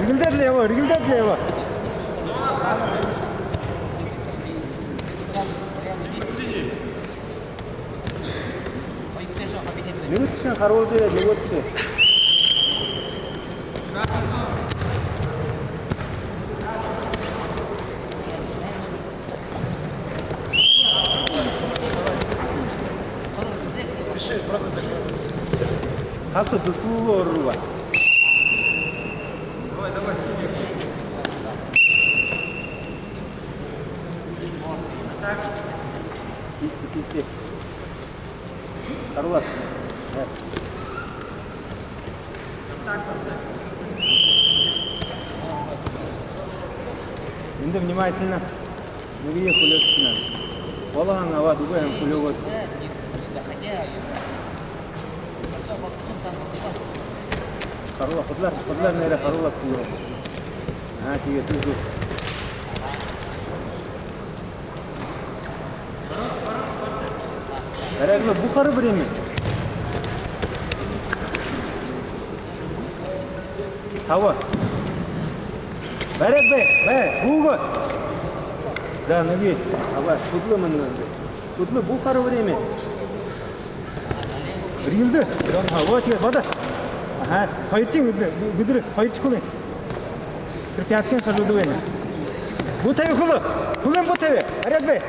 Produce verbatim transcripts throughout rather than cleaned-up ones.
Эргэлдээд лэ ябаа, эргэлдээд лэ ябаа. Нэгэ тээшэнь харуулжа ерээд, нэгэ тээшэнь. Спеши, просто закрой. Как-то тут урва. Давай, давай, сиди. Кисти, кисти. Хорош. Да. Эндэ внимательно. Нэгэ хүлеэгты. Болоһон абаад, үгы һаань хүлеэгты. Харуула, худлаар, худлаар нээрээ харуулаад хүлеэгты. Аа, тиигээд, тиигээд. Баряад лэ, бү хара время. Таба. Баряад бай, бай, бү гү. За, нэгэ. Таба, хүдэлөө мүнөө. Хүдэлөө, бү хара время. Эргэлдэ. Ага, вот, тиигээд, бодо. Аха, хоёрдохинь, бидэ, бидэ хоёрдохи хүлөө. Тэрэ пяткын хажууда байна. Бү табяа хүлөө. Хүлөө бү табяа. Баряад бай.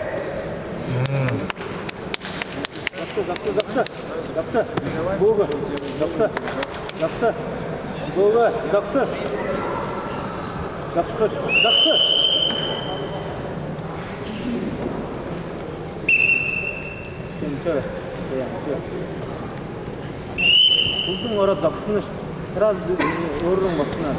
Загса, загса, загса. Загса. Бү гү. Загса. Загса. Бү гү. Загса. Загса. Загса. Тэнчээ. Хүлдэн ороод загсанаш. Сразу өөрөөр болоно.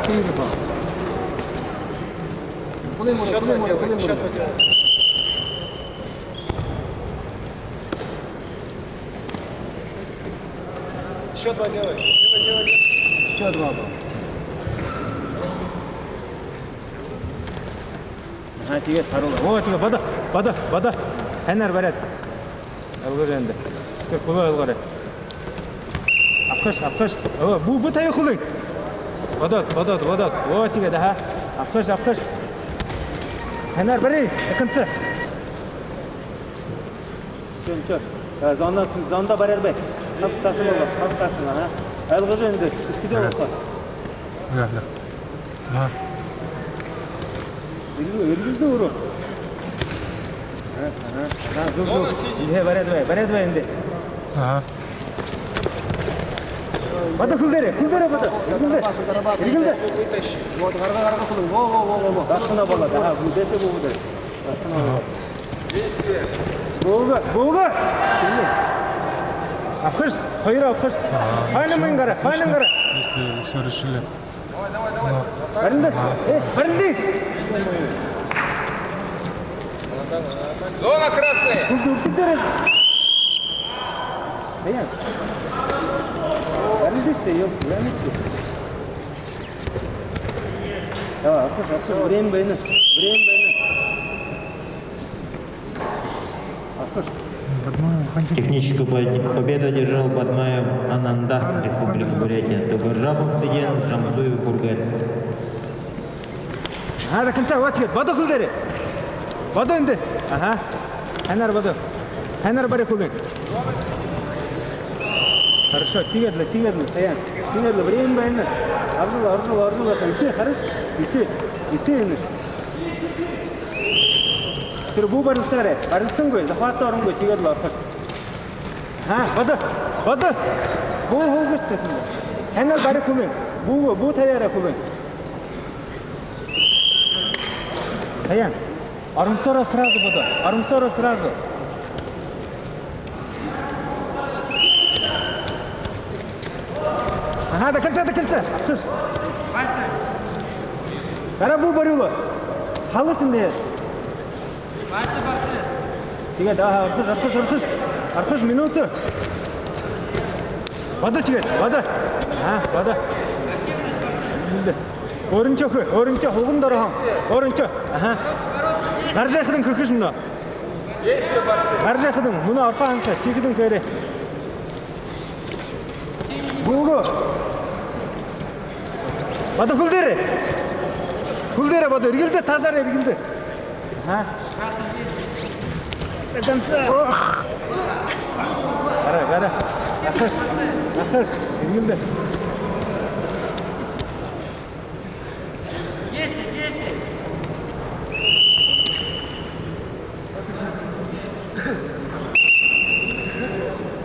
Четыре балла. Счёт два делай, счёт два делай. Счёт два делай. Делай, делай, делай. Счёт два балла. Аха, тиигээд харуулаа. Оо, тиигээд бодо, бодо, бодо. Һайнаар баряад. Ойлгожо эндэ. Тэрэ хүлөө ойлгоорой. Абахаш, абахаш. Оо, бү, бү табяа хүлөө. Бодоод, бодоод, бодоод. Оо, тиигээд, аха. Абахаш, абахаш. Һайнаар баряа. До конца. Чё, чё? Э, зона, зонда баряад бай. Хаб саашань болоо, хаб саашань, аха. Ойлгожо эндэ. Үскэдэ болохо. Ага, ага. Аха. Эргэл-, эргэлдэ өөрөө. Аха, аха, аха, зүб, зүб. Эндэ баряад бай, баряад бай эндэ. Аха. Бодо, хүл дээрээ, хүл дээрээ бодо. Эргэлдэ. Эргэлдэ. Вот, гарга, гарга, хүлөө. Во, во, во, во, во. Дашана болоо, аха, дээшээ бү, бү дээрээ. Дашана болоо. Бү гү, бү гү. Абахаш, хоёр абахаш. Ага, хойно мэн гара, хойно гара. Если всё решили. Барин даа. Э, барин даа. Зона красная. Хүл дээрээ. Аяа. Барин даа, ёо, барин даа. Давай, абахаш, абахаш, время байна. Время байна. Абахаш. Техническую по-, победу одержал Бадмаев Ананда, Республика Бурятия. Дугаржапов Цыден, Жамсуев Бургет. Аха, до конца, вот, вот, бодо хүл дээрээ. Бодо эндэ. Аха. Һайнаар бодо. Һайнаар баряа хүлөө. Хорошо, тиигээд лэ, тиигээд лэ, Саян. Тиигээд лэ, время байна. Оржо лэ, оржо лэ, оржо лэ, Саян. Хорошо. Эсэ, эсэ энэ. Тэрэ бү барилсаарай. Барилсангүй, захватта оронгүй, тиигээд лэ орохош. Ага, бодо, бодо. Бү хөөгэш тээ. Танил бари хүлынь. Бү, бү табяарай хүлынь. Саян. Оромсоороо сразу бодо. Оромсоороо сразу. Ага, до конца, до конца. Архыш. Гараа бү бариула. Халыт энэ. Тиигээд, ага, архыш, архыш, архыш. Архыш, минута. Бодо тиигээд, бодо. Ага, бодо. Эндэ. Өөрыншөө хэ, өөрыншөө, уган дороһоо. Өөрыншөө. Ага. Гаража яахадань хэхэш мүнөө. Гаража яахадань, мүнөө орохо һанаха, тиихэдэнь хээрэй. Бү гү. Бодо, хүл дээрэ. Хүл дээрэ бодо, эргэлдэ, тазаараа эргэлдэ. Ага. До конца. Гараа, гараа. Архыш. Архыш. Эргэлдэ.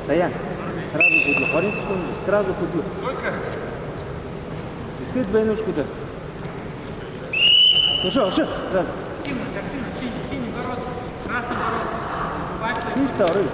Саян. Сразу хүдэлэ. Хорин секунды. Сразу хүдэлэ. Эсэд байна ш хүдэлэ. Ошо, ошо. Сразу. Синий, так синий, синий, синий бороться. Красный бороться. Пальцы. Видишь, второй.